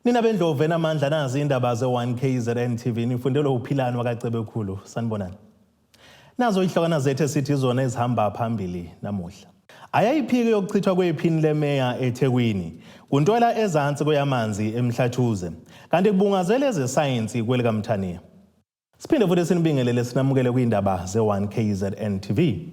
Nina bendlovu enamandla, nazi indaba ze-1 KZN TV, nifundelwe uPhilani wakaCebekhulu. Sanibonani. Nazo ihlokana zethu esithi izona ezihamba phambili namuhla. Ayayiphiki yokuchithwa kwephini lemeya eThekwini. Kuntwela ezansi kweyamanzi eMhlathuze. Kanti kubungazela ezesayensi kwelikaMthaniya. Siphinde futhi sinibingelele sinamukele kwindaba ze-1 KZN TV.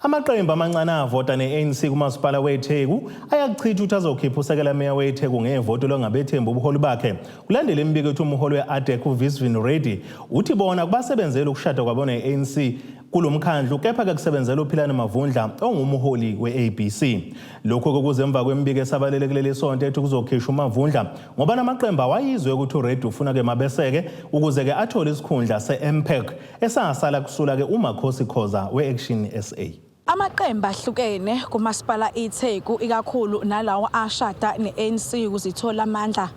Amaqembu amancane avota ne-ANC kumasipala weTheku ayakuchitha ukuthi azokhipha usekela meya weTheku ngevoti longabethembi ubuholi bakhe. Kulandela imibiko ethi umholi we-ADEC uVisvin Reddy uthi bona kubasebenzela ukushada kwabo ne-ANC kulo mkhandlu, kepha-ke kusebenzela uPhilani Mavundla ongumholi we-ABC. Lokhu-ke kuze emva kwemibiko esabalele kuleli sonto ethi kuzokhishwa uMavundla ngoba namaqembu awayizwe ukuthi uReddy ufuna-ke mabeseke ukuze-ke athole isikhundla se-MPEC esangasala kusula-ke uMakhosi Khoza we-Action SA. Amaqembu ahlukene kumasipala iTheku, ikakhulu nalawo ashada ne-ANC ukuze ithole amandla,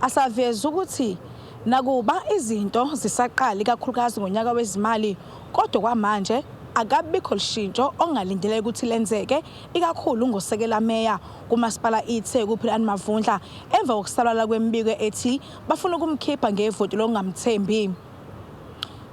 asaveza ukuthi nakuba izinto zisaqala ikakhulukazi ngonyaka wezimali, kodwa kwamanje akabikho lushintsho okungalindeleke ukuthi lenzeke, ikakhulu ngosekela meya kumasipala iTheku uPhilani Mavundla, emva kokusabalala kwemibiko ethi bafuna ukumkhipha ngevoti lokungamthembi.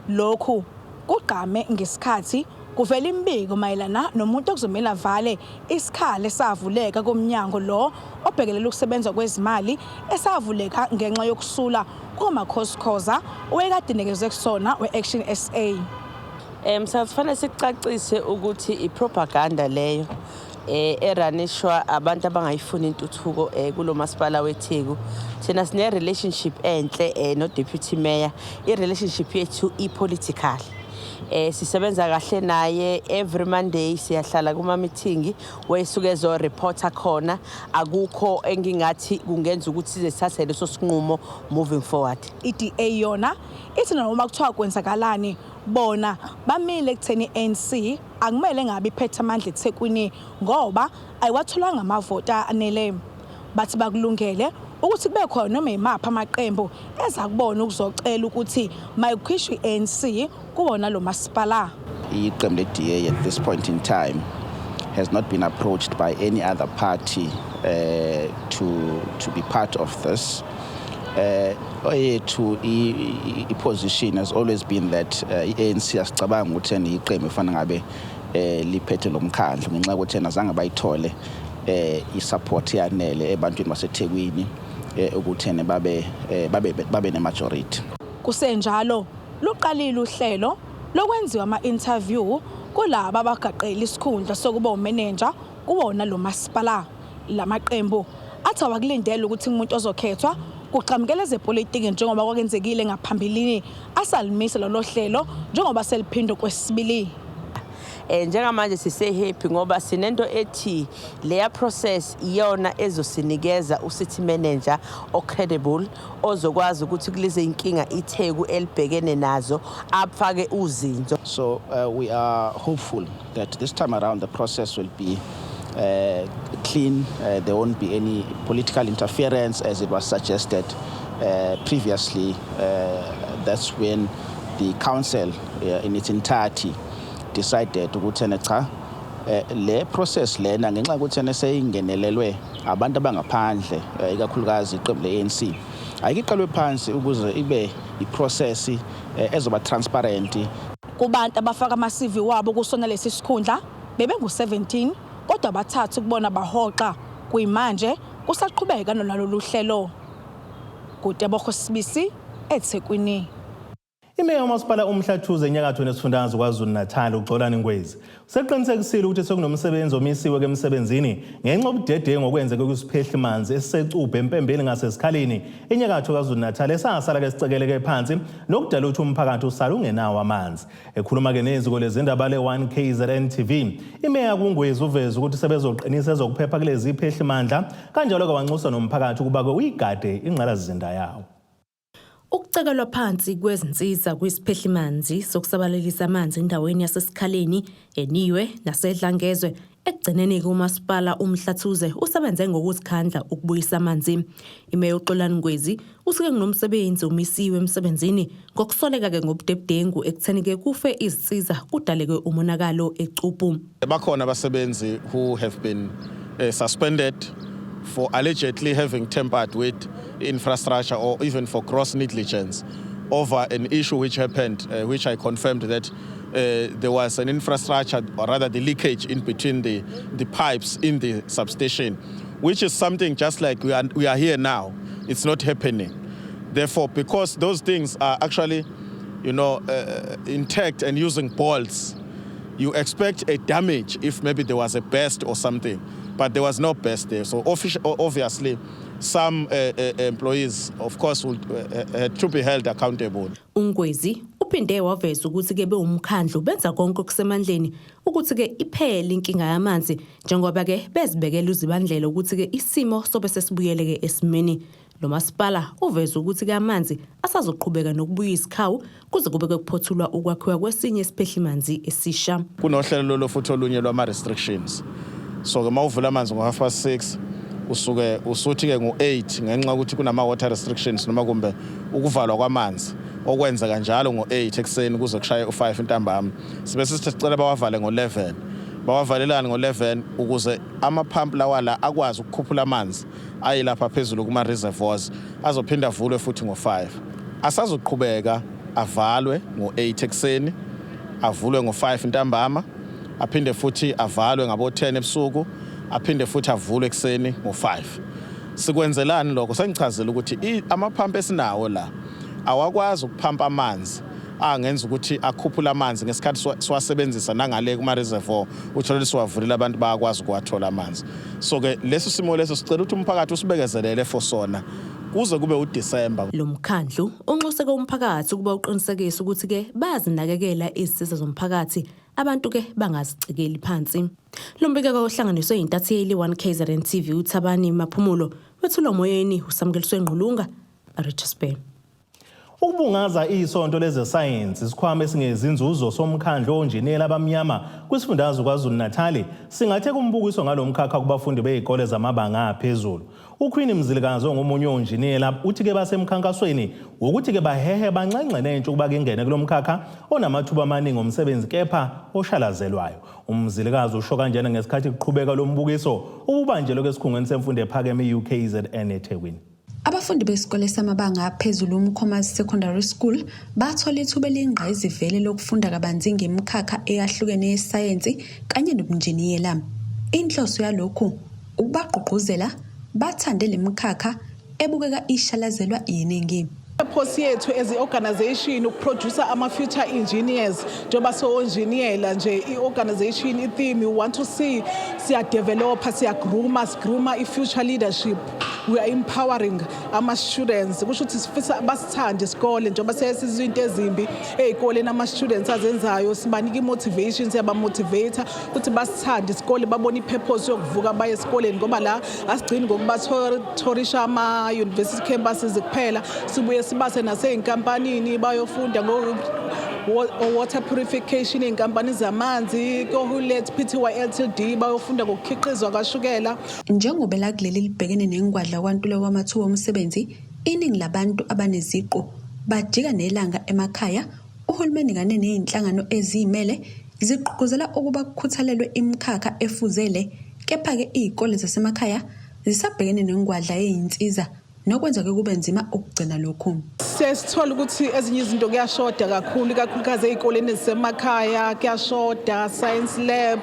Lokhu kugqame ngesikhathi kuvela imibiko mayelana nomuntu okuzomele avale isikhala esavuleka komnyango lo obhekelela ukusebenza kwezimali, esavuleka ngenxa yokusula kukaMakhosi Khoza owekade nikezwe kusona we-Action SA. Safanele sicacise ukuthi ipropaganda leyo eranishwa abantu abangayifuni intuthuko kulo masipala weTheku. Thina sine relationship enhle no deputy mayor. I relationship yethu i political. Sisebenza kahle naye. Every Monday siyahlala kuma meeting wesuke ezo reporta khona. Akukho engingathi kungenza ukuthi size sithathe leso sinqumo moving forward. I-DA yona ithi noma kuthiwa kwenzakalani, bona bamile ekutheni i-ANC akumele ngabe iphethe amandla eThekwini ngoba ayiwatholanga amavoti anele. Bathi bakulungele ukuthi kube khona noma imaphi amaqembu eza kubona ukuzocela ukuthi mayikhishwe i-ANC kuwona lo masipala. Iqembu le-DA at this point in time has not been approached by any other party to be part of this. Eyethu i-position has always been that i-ANC asicabanga ukuthi ene iqembu efana ngabe liphethe lo mkhandlu ngenxa yokuthi ena zange bayithole i-support yanele ebantwini baseThekwini ukuthi ene babe ne-majority. Kusenjalo, luqalile uhlelo lokwenziwa ama-interview kulaba abagaqele isikhundla sokuba umenenja kuwona lo masipala. Lamaqembu athi awakulindele ukuthi umuntu ozokhethwa kuqhamukela ezepolitiki njengoba kwakenzekile ngaphambilini, asalimisa lolo hlelo njengoba seliphindwe kwesibili. Njengamanje sise happy ngoba sinento ethi leya process iyona ezosinikeza ucity manager ocredible ozokwazi ukuthi kulezi inkinga iTheku elibhekene nazo afake uzinzo. So we are hopeful that this time around the process will be clean. There won't be any political interference as it was suggested previously. That's when the council in its entirety decided ukuthi ene cha, le process lena, ngenxa yokuthi ene seyingenelelwe abantu abangaphandle, ikakhulukazi iqembu le-ANC, ayike iqalwe phansi ukuze ibe iprocess ezoba transparent. Kubantu abafaka ama-CV wabo kusona lesi sikhundla bebengu-17, kodwa bathathu kubona bahoxa. Kuyimanje kusaqhubeka nonalolu hlelo. Kutebogo Sibisi, eThekwini. Imeya umasipala uMhlathuze enyakatho nesifundazwe KwaZulu-Natal uXolani Ngwezi useqinisekisile ukuthi sekunomsebenzi omisiwe ke emsebenzini ngenxa yobudedengu okwenzeke kwisiphehlimanzi esisecubhe eMpembeni ngaseSikhaleni enyakatho KwaZulu-Natal, esangasala ke sicekeleke phansi nokudala ukuthi umphakathi usale ungenawo amanzi. Ekhuluma ke neziko lezindaba le-1 KZN TV, imeya kuNgwezi uveze ukuthi sebezoqinisa ezokuphepha kulezi phehlimandla, kanjalo-ke wanxusa nomphakathi ukuba-ke uyigade ingqalasizinda yawo. Ukucekelwa phansi kwezinsiza kwisiphehlimanzi sokusabalalisa amanzi endaweni yaseSikhaleni, eNiwe naseDlangezwe, ekugcineni-ke umasipala uMhlathuze usebenze ngokuzikhandla ukubuyisa amanzi. Imeya uXolani Ngwezi usuke kunomsebenzi umisiwe emsebenzini ngokusoleka-ke ngobudebudengu ekutheni-ke kufe izinsiza kudaleke umonakalo eCupu. Bakhona abasebenzi who have been suspended. For allegedly having tampered with infrastructure or even for gross negligence over an issue which happened, which I confirmed that there was an infrastructure, or rather the leakage in between the pipes in the substation, which is something just like we are here now. It's not happening. Therefore, because those things are actually intact and using bolts, you expect a damage if maybe there was a burst or something, but there was no burst there. So obviously, some employees, of course, would had to be held accountable. UNgwezi uphinde waveza ukuthi ke bewumkhandlu benza konke okusemandleni ukuthi ke iphele inkinga yamanzi njengoba ke bezibekela uzibandlela ukuthi ke isimo sobe sesibuyele ke esimeni. Lo masipala uveza ukuthi ke amanzi asazoqhubeka nokubuya isikhawu kuze kube ke kuphothulwa ukwakhiwa kwesinye isiphehlimanzi esisha. Kunohlelo lolo futhi olunye lwama-restrictions. So ke mawuvula amanzi ngo-6:30, usuke usuthi ke ngo-8, ngenxa yokuthi kunama-water restrictions noma kumbe ukuvalwa kwamanzi okwenzeka njalo ngo-8 ekuseni kuze kushaye u-5 ntambama, sibe sithi sicela bawavale ngo-11. Bawavalelani ngo-11? Ukuze amaphampu lawa la akwazi ukukhuphula amanzi aye lapha phezulu kuma-reservoirs, azophinda avulwe futhi ngo-5. Asazoqhubeka avalwe ngo-8 ekuseni, avulwe ngo-5 ntambama, aphinde futhi avalwe ngabo-10 ebusuku, aphinde futhi avulwe ekuseni ngo-5. Sikwenzelani lokho? Sengichazile ukuthi amaphampu esinawo la awakwazi ukuphampa amanzi angenza ukuthi akhuphule amanzi ngesikhathi siwasebenzisa nangale kuma-reservoir, uthole siwavulile, abantu bayakwazi ukuwathola amanzi. So-ke leso simo leso sicela ukuthi umphakathi usibekezelele for sona kuze kube uDisemba. Lo mkhandlu unxuseke umphakathi ukuba uqinisekise ukuthi ke bayazinakekela izinsiza zomphakathi, abantu ke bangazicikeli phansi. Lo mbiko ohlanganiswe intatheli 1 KZN TV uThabani Maphumulo, wethulwa moyeni uSamukeliswe Ngqulunga, Richards Bay. Ukubungaza isonto lezesayensi, isikhwama esingezinzuzo somkhandlu onjiniyela abamnyama kwisifundazwe KwaZulu-Natal singathe kumbukiso ngalo mkhakha kubafundi bey'kole zamabanga aphezulu. UQueen Mzilikazi ongomunye wonjiniyela uthi-ke basemkhankasweni wokuthi-ke bahehe banxenxe nentsha ukuba kingene kulo mkhakha onamathuba amaningi omsebenzi kepha oshalazelwayo. UMzilikazi usho kanjena ngesikhathi kuqhubeka lo mbukiso ububanjelwe esikhungweni semfundo ephakeme i-UKZN eThekwini. Abafundi besikole samabanga aphezulu uMkhomazi Secondary School bathola ithuba eliyingqayizivele lokufunda kabanzi ngemikhakha eyahlukene yesayensi kanye nobunjiniyela. Inhloso yalokhu ukubagqugquzela bathande le mikhakha ebukeka ishalazelwa yiningi. Purpose yethu as i-organization ukuproduce ama-future engineers. Njengoba so-engineer nje, i-organization i-theme, we want to see siyadevelopa, siyagrooma, sigrooma i-future leadership. We are empowering ama-students, kusho ukuthi sifisa basithande isikole. Njengoba siyesizwa into ezimbi ey'koleni ama-students azenzayo, sibanika i-motivation, siyabamotivate ukuthi basithande isikole, babone i-purpose yokuvuka baye esikoleni, ngoba la asigcini ngokubatourisha ama-university campuses kuphela, sibuye sibase nasey'nkampanini bayofunda ngo-water purification, iy'nkampani zamanzi, ko-Hullett Pty Ltd, bayofunda ngokukhiqizwa kashukela. Njengoba elakuleli libhekene nengwadla kwantuleka kwamathuba omsebenzi, iningi labantu abaneziqu bajika nelanga emakhaya. Uhulumeni kanye ney'nhlangano eziyimele zigqugquzela ukuba kukhuthalelwe imikhakha efuzele, kepha-ke iy'kole zasemakhaya zisabhekene nengwadla yey'nsiza nokwenza-ke kube nzima ukugcina lokhu. Siyasithola ukuthi ezinye izinto kuyashoda kakhulu, ikakhulukazi ey'koleni ezisemakhaya kuyashoda science lab.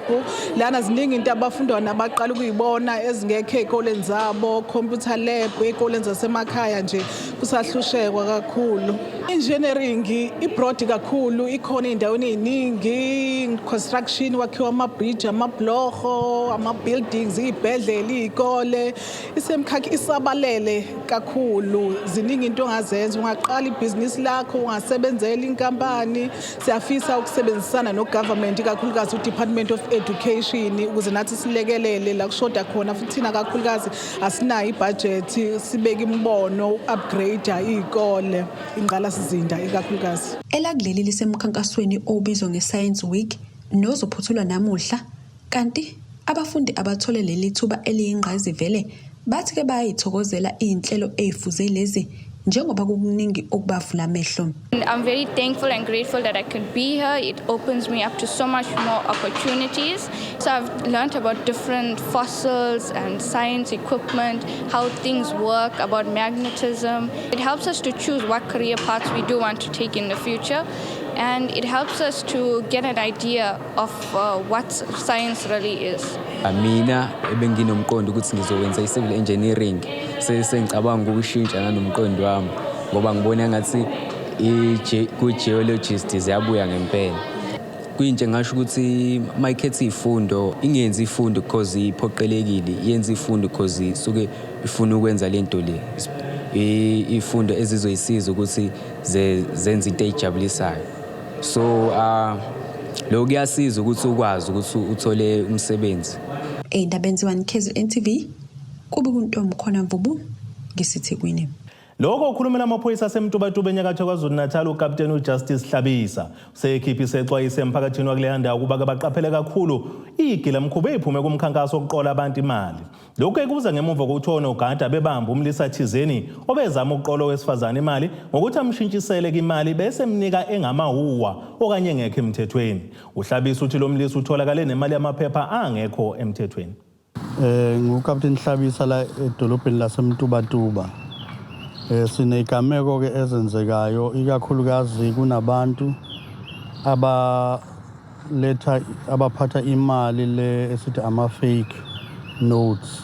Lana ziningi into abafundwana abaqala ukuyibona ezingekho ey'koleni zabo, computer lab ey'koleni zasemakhaya nje kusahlushekwa kakhulu. Engineering ibroad kakhulu, ikhona ey'ndaweni ey'ningi, construction, kwakhiwa ama-bridge, amabhloho, ama-buildings, iy'bhedlela, iy'kole. Isemkhakha isabalele kakhulu, ziningi into ongazenza, ungaqala ibhizinisi lakho, ungasebenzela inkampani. Siyafisa ukusebenzisana no-government, ikakhulukazi u-Department of Education, ukuze nathi silekelele la kushoda khona. Futhi thina kakhulukazi asinayo ibhajethi, sibeke imibono uku-upgrade iy'kole, ingqalasizinda ikakhulukazi. Elakuleli lisemkhankasweni obizwa nge-Science Week nozophothulwa namuhla, kanti abafundi abathole leli thuba eliyingqayizivele bathi-ke bayayithokozela iy'nhlelo ey'fuze lezi. njengoba kukuningi okubavula amehlo. I'm very thankful and grateful that I could be here. It opens me up to so much more opportunities. So I've learned about different fossils and science equipment, how things work, about magnetism. It helps us to choose what career paths we do want to take in the future. And it helps us to get an idea of what science really is. Mina ebenginomqondo ukuthi ngizokwenza i-civil engineering, sengicabanga ukushintsha nanomqondo wami ngoba ngibona ngathi kwi-geologist ziyabuya ngempela. Kwintsha ngasho ukuthi uma ikhetha iy'fundo, ingenzi ifundo because iphoqelekile, yenze ifundo because isuke ifuna ukwenza le nto le, iy'fundo ezizoyisiza ukuthi zenze into ey'jabulisayo. So lokho kuyasiza ukuthi ukwazi ukuthi uthole umsebenzi. Ey'ndabeni ze-1 KZN TV, kube kuNtombi Mvubu ngiseThekwini. Lokho ukhulumela amaphoyisa aseMtubatuba enyakatho KwaZulu-Natal uKapteni uJustice Hlabisa usekhiphe isexwayiso emphakathini wakuleya ndawo ukuba baqaphele kakhulu igilamkhuba eyiphume kumkhankaso wokuqola abantu imali. Lokhu kuza ngemuva kokuthi onogada bebamba umlisa thizeni obezama ukuqola owesifazane imali ngokuthi amshintshisele imali bese emnika engamahuwa okanye engekho emthethweni. UHlabisa uthi lo mlisa utholakale nemali yamaphepha angekho emthethweni. NguKapteni Hlabisa la edolobheni laseMtubatuba. Sinegameko ke ezenzekayo, ikakhulukazi kunabantu abaletha, abaphatha imali le esithi ama fake notes,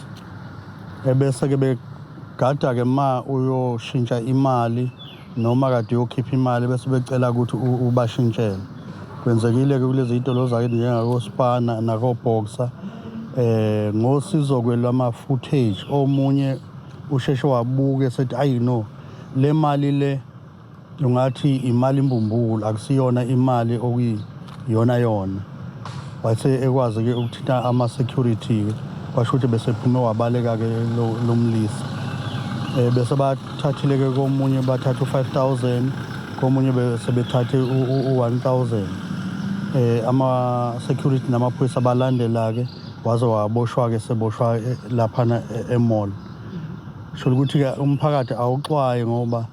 ebese ke begada ke ma uyoshintsha imali noma kade uyokhipha imali, bese becela ukuthi ubashintshele. Kwenzekile ke kulezi zitolo zakithi njengako-Spar nako-Boxer. Ngosizo kwelama footage, omunye usheshe wabuka esethi, "Ayi no, le mali le ungathi imali imbumbulu, akusiyona imali okuyiyona yona." Wase ekwazi ke ukuthinta ama security, kwasho ukuthi bese phume wabaleka ke lo mlisa. Bese bathathile ke, komunye bathatha u5000, komunye bese bethathe u1000. Ama security namaphoyisa balandela ke, waze waboshwa ke, seboshwa laphana e-mall. Sho ukuthi ke umphakathi awuxwaye ngoba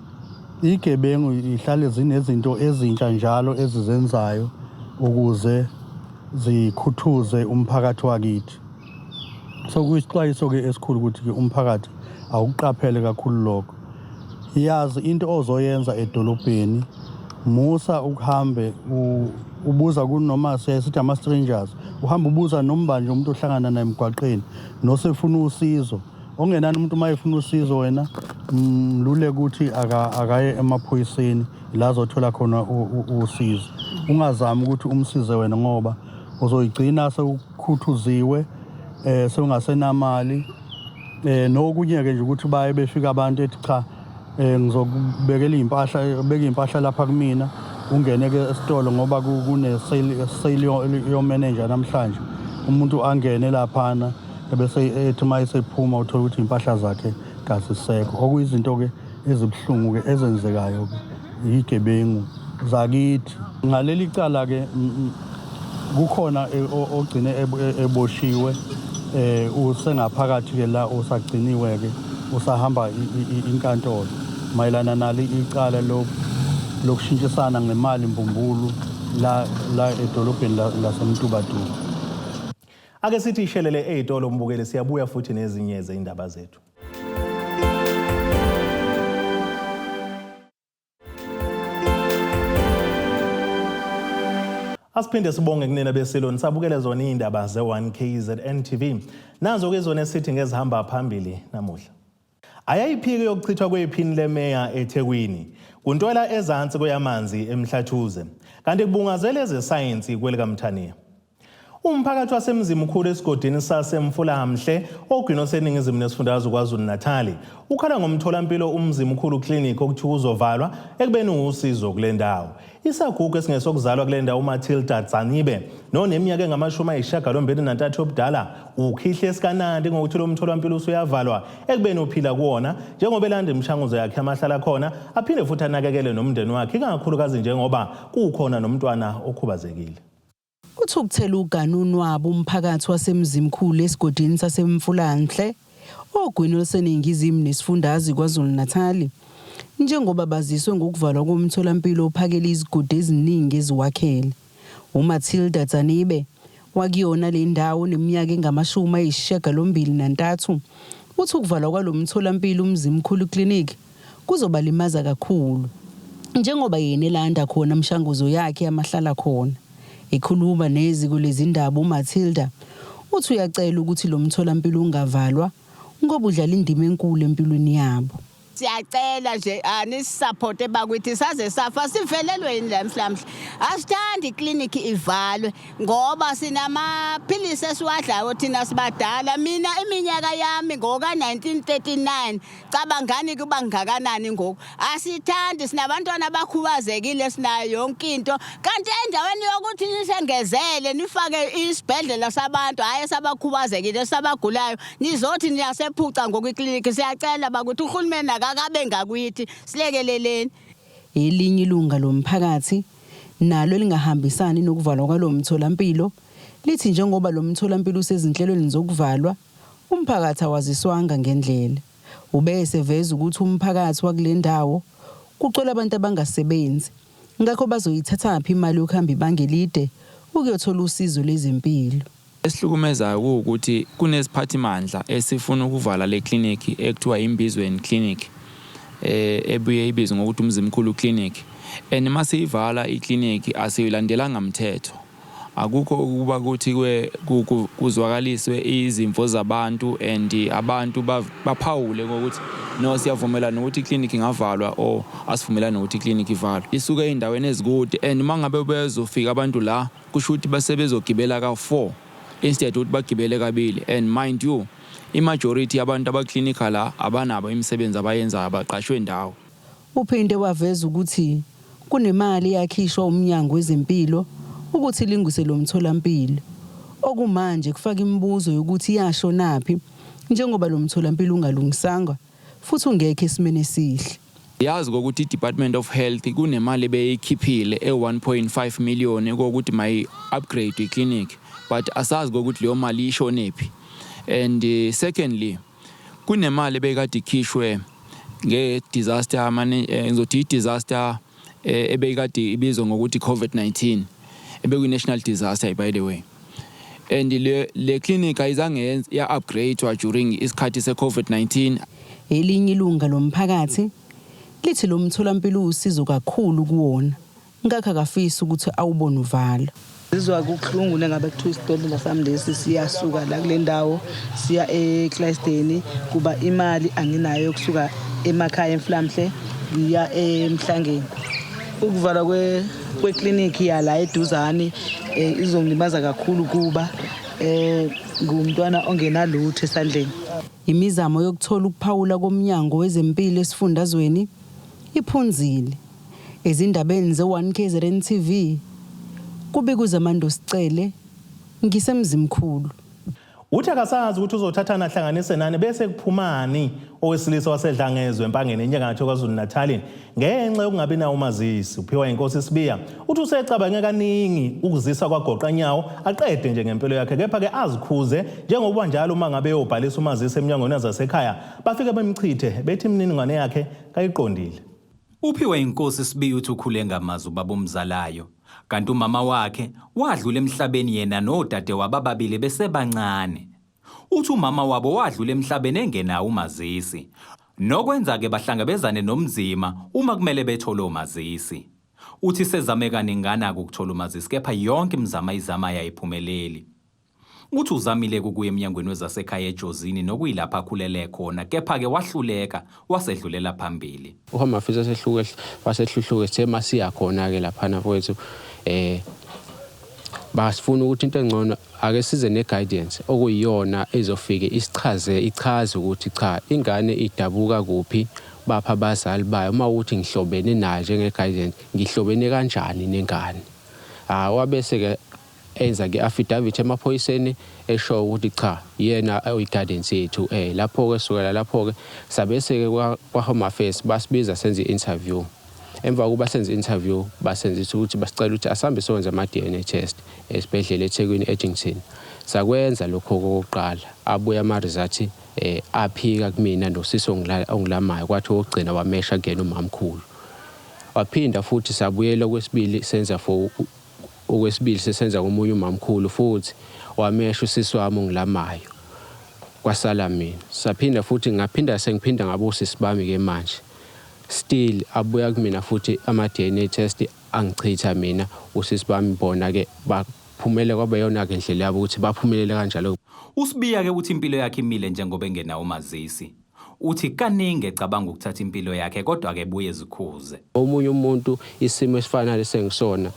igebengu ihlale zinezinto ezintsha njalo ezizenzayo ukuze zikhuthuze umphakathi wakithi. So kuyisixwayiso ke esikhulu ukuthi ke umphakathi awuqaphele kakhulu lokho. Yazi into ozoyenza edolobheni, musa ukuhambe ubuza kunoma, sithi ama-strangers, uhamba ubuza noma nje umuntu ohlangana naye emgwaqeni nosefuna usizo. Ongenani umuntu uma efuna usizo, wena mluleke ukuthi akaye emaphoyiseni la azothola khona usizo. Ungazami ukuthi umsize wena ngoba uzoyigcina sewukhuthuziwe, sewungasenamali. Nokunye ke nje ukuthi baye befika abantu ethi, "Cha, ngizokubekela impahla, beka impahla lapha kumina." Ungene ke esitolo ngoba kune sale, sale yo manager namhlanje. Umuntu angene laphana ebese ethi uma esephuma uthola ukuthi impahla zakhe kazisekho. Okuyizinto ke ezibuhlungu ke ezenzekayo ke, igebengu zakithi. Ngaleli cala ke kukhona ogcine eboshiwe, usengaphakathi ke la, usagciniwe ke, usahamba inkantolo mayelana nali icala lokushintshisana ngemali mbumbulu la edolobheni laseMtubatuba. Ake sithi ishelele ey'tolo mbukeli, siyabuya futhi nezinye zey'ndaba zethu. Asiphinde sibonge kunina besilo nisabukele zona iy'ndaba ze-1 KZN TV. Nazo-ke zona esithi ngezihamba phambili namuhla. Ayayiphiki yokuchithwa kwephini lemeya eThekwini. Kuntwela ezansi kweyamanzi eMhlathuze. Kanti kubungazele ezesayensi kwelikaMthaniya. Umphakathi waseMzimkhulu esigodini saseMfulamhle ogwini oseningizimu nesifundazwe KwaZulu-Natal ukhala ngomtholampilo uMzimkhulu Clinic okuthiwa uzovalwa ekubeni uwusizo kule ndawo. Isagugu esingesokuzalwa kule ndawo uMatilda Dzanibe noneminyaka engama-83 obudala ukhihle esikanandi ngokuthi lo mtholampilo usuyavalwa ekubeni uphila kuwona njengoba elanda imishanguzo yakhe amahlala khona, aphinde futhi anakekele nomndeni wakhe, ikakhulukazi njengoba kukhona nomntwana okhubazekile. Uthukuthela uganunwabo umphakathi waseMzimkhulu esigodini saseMfulanhle ogwini oluseningizimu nesifundazwe KwaZulu-Natal. njengoba baziswe ngokuvalwa komtholampilo ophakela izigodi eziningi eziwakhele. UMatilda Dzanibe wakuyona le ndawo oneminyaka engama-83 uthi ukuvalwa kwalo mtholampilo uMzimkhulu Clinic kuzobalimaza kakhulu njengoba yena elanda khona imishanguzo yakhe yamahlala khona. Ekhuluma neziko lezindaba uMatilda uthi uyacela ukuthi lo mtholampilo ungavalwa ngoba udlala indima enkulu empilweni yabo. Siyacela nje anisupporte bakithi, saze safa, sivelelwe yini la emhlamhle. Asithandi ikliniki ivalwe ngoba sinamaphilisi esiwadlayo thina sibadala. Mina iminyaka yami ngoka-1939, cabangani kuba ngakanani ngoku. Asithandi, sinabantwana abakhubazekile, sinayo yonke into, kanti endaweni yokuthi nisengezele nifake isibhedlela sabantu, hhayi esabakhubazekile, sabagulayo, nizothi niyasephuca ngoku ikliniki. Siyacela bakuthi uhulumeni akakabe ngakithi, silekeleleni. Elinye ilunga lomphakathi nalo elingahambisani nokuvalwa kwalo mtholampilo lithi njengoba lo mtholampilo usezinhlelweni zokuvalwa, umphakathi awaziswanga ngendlela. Ube eseveza ukuthi umphakathi wakule ndawo kucwele abantu abangasebenzi, ngakho bazoyithathaphi imali yokuhamba ibanga elide ukuyothola usizo lwezempilo. Esihlukumezayo kuwukuthi kunesiphathimandla esifuna ukuvala le clinic ekuthiwa Imbizweni Clinic, ebuye ibizwe ngokuthi uMzimkhulu Clinic, and masiyivala iclinic asiyilandelanga mthetho. Akukho ukuba kuthi kuzwakaliswe izimvo zabantu and abantu baphawule ngokuthi no, siyavumelana ukuthi iclinic ingavalwa or asivumelani ukuthi iclinic ivalwe. Isuke ey'ndaweni ezikude and uma ngabe bezofika abantu la, kusho ukuthi base bezogibela ka-4 instead ukuthi bagibele kabili. And mind you, i-majority yabantu abaklinikha la abanabo imisebenzi abayenzayo, abaqashwe ndawo. Uphinde waveza ukuthi kunemali eyakhishwa umnyango wezempilo ukuthi ilungise lo mtholampilo. Okumanje kufaka imibuzo yokuthi yashonaphi njengoba lo mtholampilo ungalungisangwa futhi ungekho esimeni esihle. Yazi kokuthi i-Department of Health kunemali ebeyikhiphile e-1.5 million kokuthi mayi-upgrade i-clinic, but asazi kokuthi leyo mali ishonephi. And secondly, kunemali ebeyikade ikhishwe nge-disaster, ngizothi i-disaster ebeyikade ibizwa ngokuthi COVID-19, ebekuyi-national disaster by the way, and le clinic ayizange ya-upgradewa during isikhathi se-COVID-19. Elinye ilunga lomphakathi lithi lo mtholampilo uwusizo kakhulu kuwona, ngakho akafisi ukuthi awubone uvalwa. Zizwa kubuhlungu nengabe kuthiwa isibhedlela sami lesi siyasuka la kule ndawo siya eClydesdale, kuba imali anginayo yokusuka emakhaya eMflamhle ngiya eMhlangeni. Ukuvalwa kwekliniki yala eduzane izongilimaza kakhulu kuba ngumntwana ongenalutho esandleni. Imizamo yokuthola ukuphawula komnyango wezempilo esifundazweni iphunzile. Ezindabeni ze-1 KZN TV, kubika uZamando Sicele, ngiseMzimkhulu. Uthi akasazi ukuthi uzothathana ahlanganise nani bese kuphumani owesilisa waseDlangezwe eMpangeni enyakatho KwaZulu-Natal ngenxa yokungabi nawo umazisi. Uphiwa inkosi Sibiya uthi usecabange kaningi ukuzisa kwagoqanyawo aqede nje ngempilo yakhe, kepha-ke azikhuze njengokuba njalo uma ngabe eyobhalisa umazisi emnyangweni wazasekhaya bafike bemchithe bethi imininingwane yakhe kayiqondile. Uphiwe inkosi Sibiya uthi ukhule engamazi ubaba omzalayo, kanti umama wakhe wadlula emhlabeni yena nodadewabo ababili besebancane. Uthi umama wabo wadlula emhlabeni engenawo umazisi, nokwenza-ke bahlangabezane nomzima uma kumele bethole omazisi. Uthi sezame kaningana-ke ukuthola umazisi, kepha yonke imizamo ayizamayo ayiphumeleli. Uthi uzamile ukuya emnyangweni wezasekhaya eJozini, nokuyilapho akhulele khona, kepha-ke wahluleka wasedlulela phambili. UHome Affairs wasehluke wasehluhluke, sithe masiya khona-ke laphana mfowethu, basifuna ukuthi into engcono ake size ne-guidance okuyiyona ezofike isichaze, ichaze ukuthi cha, ingane idabuka kuphi, bapha abazali bayo, uma ukuthi ngihlobene nayo njenge-guidance, ngihlobene kanjani nengane. Wabese-ke enza ke affidavit emaphoyiseni esho ukuthi cha, yena oyi-guidance yethu. Lapho-ke sukela lapho-ke sabese-ke kwa-Home Affairs basibiza senze i-interview. Emva kokuba senze i-interview, basenzisa ukuthi basicela ukuthi asambe sokwenza ama-DNA test esibhedlela eThekwini, Addington. Sakwenza lokho okokuqala, abuya ama-result. eh aphika kumina nosisi ongilamayo kwathi okugcina wamesha kuyena umamkhulu. Waphinda futhi sabuyela okwesibili senza for okwesibili sesenza komunye umamkhulu futhi wamesha usisi wami ongilamayo. Kwasala mina. Saphinda futhi ngaphinda sengiphinda ngabo osisi bami ke manje. Still abuya kumina futhi ama DNA test angichitha mina usisi bami bona ke baphumele kwaba yona ke ndlela yabo ukuthi baphumelele kanjalo. USibiya ke uthi impilo yakhe imile njengoba engenawo umazisi. Uthi kaningi ecabanga ukuthatha impilo yakhe kodwa ke buye zikhuze. Omunye umuntu isimo esifana nalesi engisona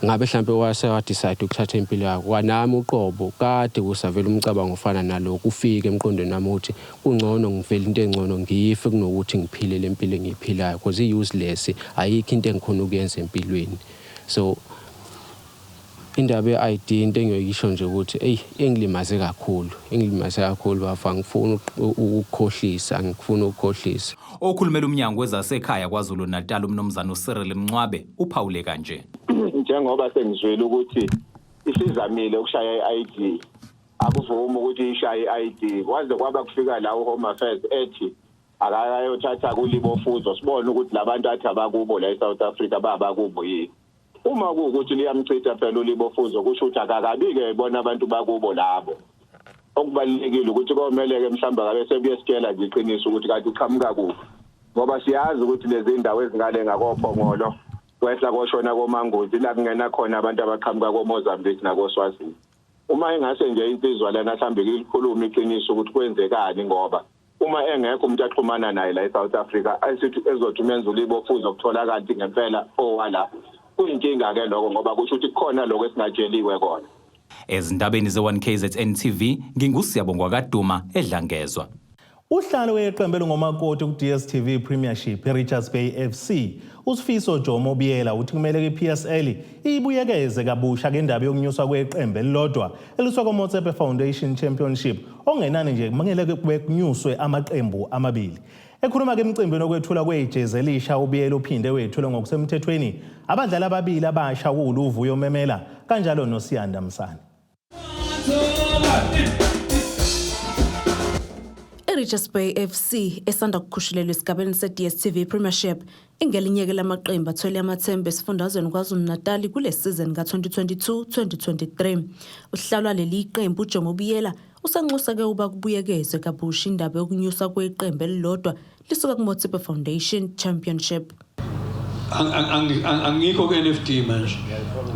ngabe mhlampe wase wadecide ukuthatha impilo yakhe. Kwanami uqobo kade kusavela umcabango ofana nalokhu ufike emqondweni wami ukuthi kungcono ngivele into engcono ngife kunokuthi ngiphile le mpilo engiyiphilayo because i-useless ayikho into engikhona ukuyenza empilweni. So indaba ye-ID into engiyoyisho nje ukuthi eyi ingilimaze kakhulu, ingilimaze kakhulu bafo angifuni ukukhohlisa, angifuni ukukhohlisa. Okhulumela uMnyango wezaseKhaya KwaZulu-Natal uMnumzane uCyril Mncwabe uphawule kanje. Njengoba sengizwile ukuthi isizamile ukushaya i-ID akuvumi ukuthi ishaye i-ID kwaze kwaba kufika la uHome Affairs ethi akayothatha kulibofuzo sibone ukuthi labantu athi abakubo la eSouth Africa babakubo yini. Uma kuwukuthi liyamchitha phela ulibofuzo kusho ukuthi akakabi-ke bona abantu bakubo labo. Okubalulekile ukuthi komele-ke mhlawumbe akabe sebuye sitshela nje iqiniso ukuthi kanti uqhamuka kuphi. Ngoba siyazi ukuthi lezi ndawo ezingale ngakoPhongolo kwehla koshona koManguzi la kungena khona abantu abaqhamuka koMozambique nakoSwazini. Uma engase nje insizwa lana mhlawumbe ilikhulume iqiniso ukuthi kwenzekani ngoba uma engekho umuntu axhumana naye la eSouth Africa esithi ezothi umenza ulibofuzo kuthola kanti ngempela owala kuyinkinga ke lokho ngoba kusho ukuthi kukhona lokho esingatsheliwe kona. Ezindabeni ze-1KZN TV nginguSiyabongwa kaDuma eDlangezwa. Uhlalo weqembu elingomakoti ku-DStv Premiership iRichards Bay FC uSifiso Jomo Biyela uthi kumele i-PSL iyibuyekeze kabusha ngendaba yokunyuswa kweqembu elilodwa eliswa koMotsepe Foundation Championship ongenani nje kumele kube kunyuswe amaqembu amabili. Ekhuluma ke emcimbini okwethulwa kwejezi elisha uBiyela uphinde wethulwa ngokusemthethweni abadlali ababili abasha kuwuLuvuyo Memela kanjalo noSiyanda Msane. I-Richards Bay FC esanda kukhushulelwa esigabeni se-DStv Premiership ingelinye-ke lamaqembu athwele amathemba esifundazweni KwaZulu-Natali kule sizini ka-2022-2023. Uhlalwa leli qembu uJomo Biyela usanxusa-ke ukuba kubuyekezwe kabusha indaba yokunyuswa kweqembu elilodwa lisuka kuMotsepe Foundation Championship. Angikho ku-NFD manje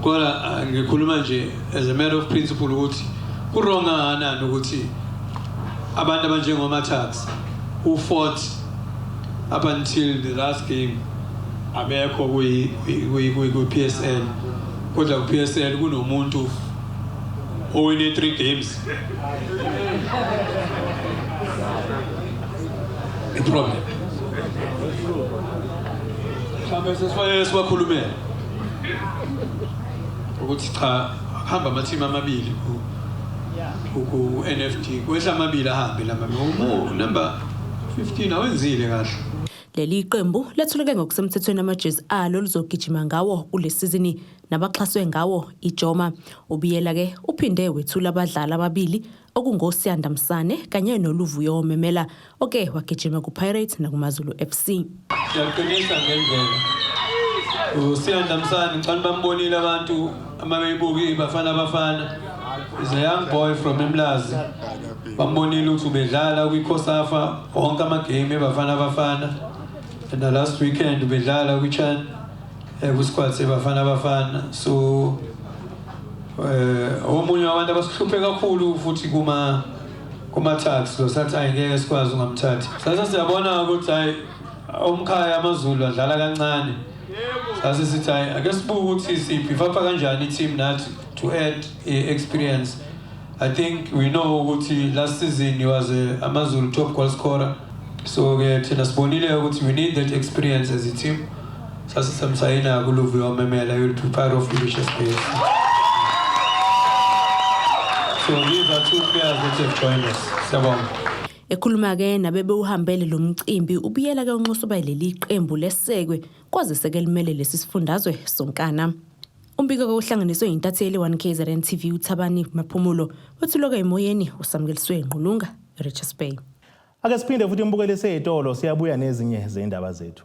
kodwa ngikhuluma nje as a matter of principle ukuthi ku-wrong kangakanani ukuthi abantu abanjengoma-tax who fought up until the last game abekho kwi-PSL kodwa ku-PSL kunomuntu owine 3 games i-problem mhlawumbe sesifanele sibakhulumele ukuthi cha akuhamba amathimu amabili ku-NFD kwehla amabili ahambe lamabili number 15 awenzile kahle. Leli qembu lethuleke ngokusemthethweni amajezi alo lizogijima ngawo kule sizini nabaxhaswe ngawo iJoma. Ubiyela ke uphinde wethula abadlali ababili okungoSiyanda Msane kanye noLuvuyo Memela oke wagijima kuPirates nakuMaZulu FC. Siyaqinisa ngendlela. USiyanda Msane ngicela bambonile abantu uma beyibuka iBafana Bafana. Is a young boy from Emlazi. Bambonile ukuthi ubedlala kwiCOSAFA wonke amagame eBafana Bafana. And the last weekend ubedlala kwiChan kwisquad seBafana Bafana. So omunye wabantu abasihluphe kakhulu futhi kuma kuma-tax lo sathi hayi ngeke sikwazi ungamthathi. Sase siyabona ukuthi hayi umkhaya amaZulu adlala kancane. Sase sithi hayi ake sibuke ukuthi sibhifapha kanjani i-team nathi to add experience. I think we know ukuthi last season he was AmaZulu top goal scorer. So ke thina sibonile ukuthi we need that experience as a team. Sase samsayina kuLuvuyo Memela, he will be part of Richards Bay. So these are two players that have joined us. Siyabonga. Ekhuluma ke nabebewuhambele lo mcimbi ubiyela ke unxusa uba leli qembu lesekwe kwazise ke limele lesi sifundazwe sonkana. Umbiko-ke uhlanganiswe yintatheli 1KZN TV uThabani Maphumulo, wethulwa-ke emoyeni uSamukeliswe Ngqulunga, eRichards Bay. Ake siphinde futhi imbukeli seyitolo siyabuya nezinye zendaba zethu.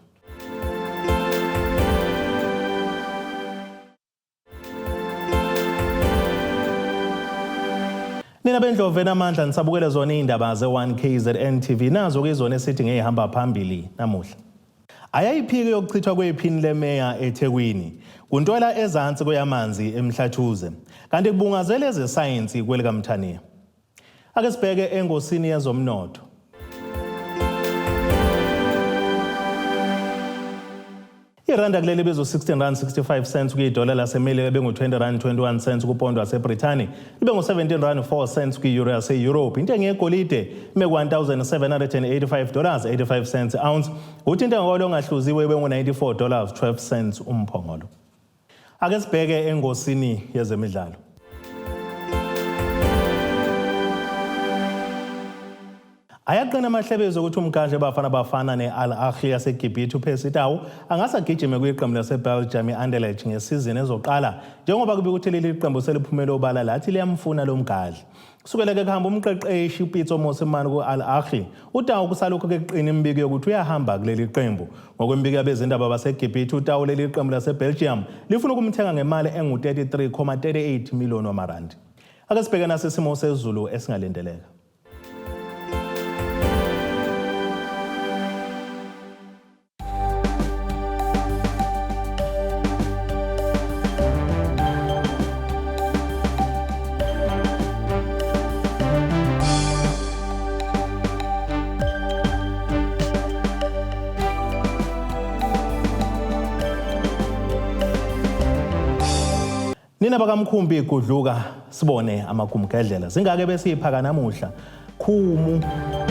Nina bendlovu enamandla nisabukele zona izindaba ze-1KZN TV nazo ke izona esithi ngeyihamba phambili namuhla. Ayayiphiki yokuchithwa kwephini lemeya eThekwini kuntwela ezansi kweyamanzi eMhlathuze kanti kubungazela ezesayensi kwelikaMthaniya. Ake sibheke engosini yezomnotho. Iranda kuleli bizo 16 rand 65 cents kwidola laseMelika bengu-20 rand 21 cents kupondo waseBrithani ibe ngu-17 rand 4 cents kwi-euro yase-Europe. Intengo yegolide ime ku-1785 dollars 85 cents ounce kuthi intengo kwalo ongahluziwe ibe ngu-94 dollars 12 cents umphongolo. Ake sibheke engosini yezemidlalo. Ayaqina amahlebezi okuthi umgadli Bafana Bafana ne-Al Ahly yaseGibhithe uPercy Tau angase agijime kwiqembu laseBelgium i-Anderlecht ngesizini ezoqala njengoba kubikwa ukuthi leli qembu seliphumele obala lathi liyamfuna lo mgadli. Kusukela ke kuhamba umqeqeshi uPitso Mosimane ku-Al Ahly, uTau kusalokhu ke kuqina imibiko yokuthi uyahamba kuleli qembu. Ngokwemibiko yabezindaba baseGibhithe, uTau leli qembu laseBelgium lifuna ukumthenga ngemali engu-33.38 million wamarandi. Ake sibheke nasi isimo sezulu esingalindeleka. Nina bakamkhumbi gudluka sibone amagumgedlela zingake besiyiphaka namuhla khumu.